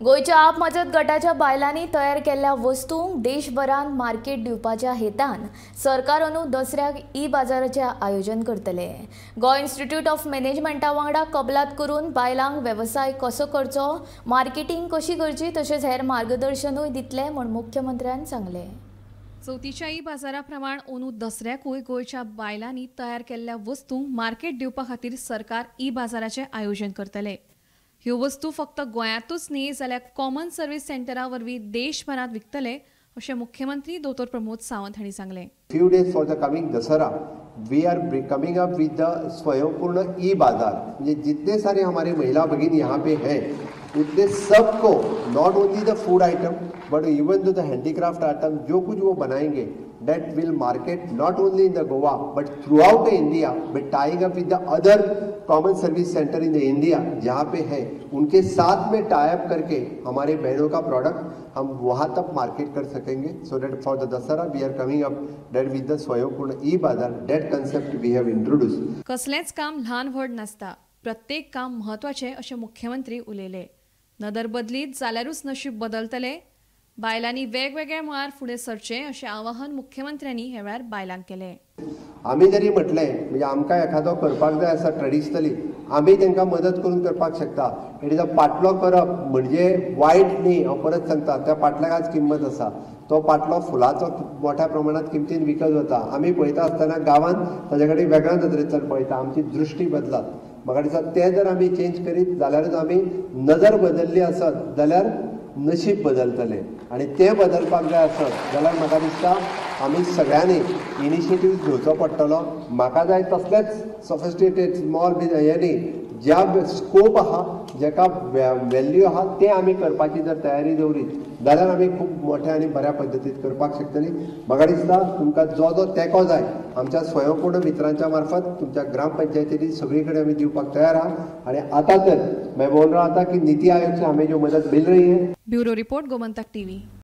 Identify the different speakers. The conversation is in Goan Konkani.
Speaker 1: गोंयच्या आप मजत गटाच्या बायलांनी तयार केल्ल्या वस्तूंक देशभरांत मार्केट दिवपाच्या हेतान सरकार अंदू दसऱ्याक ई बाजाराचें आयोजन करतले. गोंय इन्स्टिट्यूट ऑफ मॅनेजमेंटा वांगडा कबलात करून बायलांक वेवसाय कसो करचो, मार्केटींग कशी करची तशेंच हेर मार्गदर्शनूय दितले म्हूण मुख्यमंत्र्यान सांगलें.
Speaker 2: चवथीच्या ई बाजारा प्रमाण अंदू दसऱ्याकूय गोंयच्या बायलांनी तयार केल्ल्या वस्तूंक मार्केट दिवपा खातीर सरकार ई बाजाराचें आयोजन करतले. ह्यो वस्तू फक्त गोंयांतूच न्ही जाल्यार कॉमन सर्वीस सेंटरा वरवीं देशभरांत विकतले अशें मुख्यमंत्री दोतोर प्रमोद सावंत हांणी सांगलें.
Speaker 3: Few days for the coming Dussehra we are coming up with the Swayampurna e Bazaar. म्हणजे जितने सारे हमारे महिला भगिनी यहाँ पे हैं उतने सबको not only the food item but even the handicraft item जो कुछ वो बनाएंगे that will market not only in the Goa but throughout the India by tying up with the other common service center in the India जहाँ पे है उनके साथ में टाई अप करके हमारे बहनों का प्रोडक्ट हम वहाँ तक मार्केट कर सकेंगे. So that for the Dussehra we are coming up that with the Swayampurna e Bazaar that concept we have introduce.
Speaker 2: कसलेंच काम ल्हान व्हड नासता, प्रत्येक काम म्हत्वाचें अशें मुख्यमंत्री उलयले. नदर बदलीत जाल्यारूच नशीब बदलतले. बायलांनी वेगवेगळ्या मळार फुडें सरचें अशें आवाहन मुख्यमंत्र्यांनी ह्या वेळार बायलांक केलें.
Speaker 3: आमी जरी म्हटलें म्हणजे आमकां एखादो करपाक जाय आसा ट्रेडिशनली आमी तांकां मदत करून करपाक शकता. It is a पाटलो करप म्हणजे वायट न्ही, हांव परत सांगता, त्या पाटल्याक आज किंमत आसा. तो पाटलो फुलाचो मोठ्या प्रमाणात किमतीन विकत वता. आमी पळयता आसतना गांवांत ताजे कडेन वेगळ्या नदरेंतल्यान पळयता, आमची दृश्टी बदलात. म्हाका दिसता तें जर आमी चेंज करीत जाल्यारूच आमी नदर बदलली आसत जाल्यार नशीब बदलतलें आनी तें बदलपाक जाय आसत जाल्यार म्हाका दिसता आमी सगळ्यांनी इनिशिएटीव घेवचो पडटलो. म्हाका जाय तसलेच सॉफिस्टिकेटेड स्मॉल बिजनेस हें न्ही, ज्या स्कोप आहा जेका वेल्यू आहा तें आमी करपाची जर तयारी दवरीत जाल्यार आमी खूब मोठ्या आनी बऱ्या पद्दतीन करपाक शकतली. म्हाका दिसता तुमकां जो जो तेंको जाय आमच्या स्वयंपूर्ण मित्रांच्या मार्फत तुमच्या ग्रामपंचायतींनी सगळी कडेन आमी दिवपाक तयार आहा. आनी आतां तर मैं बोल रहा था कि नीति आयोग से हमें जो मदद मिल रही है.
Speaker 2: Bureau report, Gomantak TV.